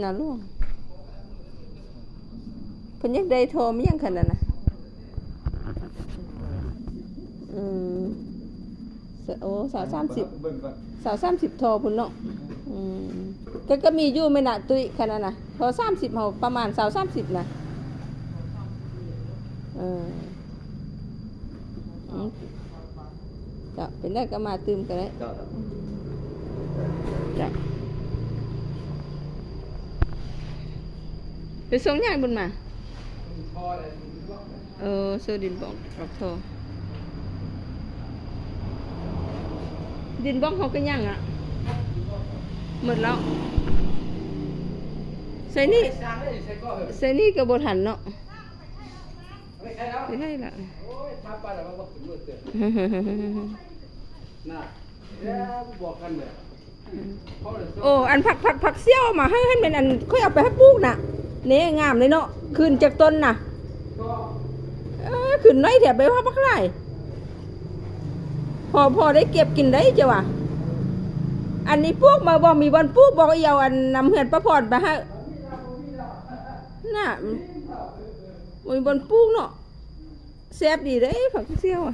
ນາຫຼວງ ເພິ່ນຢາກໄດ້ທໍ່ມາຫຍັງຂະນັ້ນນະ? ອືມ ໂອ້ ຊາວ ສາມສິບ ເບິ່ງກ່ອນ ຊາວ ສາມສິບທໍ່ພຸ້ນເນາະ. ອືມ ກໍ ກໍມີຢູ່ແມ່ນນະຕຸ້ຍ ຂະນັ້ນນະ ທໍ່ ສາມສິບ ເຮົາປະມານ ຊາວ ສາມສິບ ນະ. ເອີ ອືມ ເຈົ້າ ເປັນໄດ້ກໍມາຕື່ມກໍໄດ້. ເຈົ້າ ເຈົ້າ ໄປສົ່ງຫຍັງບຸນມາ? ເອີ ຊື້ດິນບອກ ອອກທໍ່ ດິນບອກເຮົາກໍຍັງອະ ໝົດແລ້ວ. ໃສ່ນີ້ ໃສ່ນີ້ກໍບໍ່ທັນເນາະ. ໄປໃຫ້ລະ ໂອ້ຍ ຖ້າປານນັ້ນມັນບໍ່ຂຶ້ນມື້ເທື່ອ ນະ ແລ້ວບອກກັນແຫຼະ. ໂອ້ ອັນຜັກ ຜັກ ຜັກສ່ຽວມາໃຫ້ຫັ້ນແມ່ນ ອັນຂ້ອຍເອົາໄປໃຫ້ປູກນະ ເນ ງາມເລີຍເນາະ. ຂຶ້ນຈັກຕົ້ນນະ? ເອີ ຂຶ້ນໜ້ອຍແທ້ ໄປວ່າບັກຫຼາຍ ພໍ ພໍໄດ້ເກັບກິນໄດ້ເຈົ້າວ່າ. ອັນນີ້ປູກມາບໍ່ມີບ່ອນປູກ ບໍ່ອີ່ເອົາອັນນຳເຮືອນປ້າພອນໄປໃຫ້ນະ ບໍ່ມີບ່ອນປູກເນາະ. ແຊບດີເດ້ຜັກສ່ຽວອະ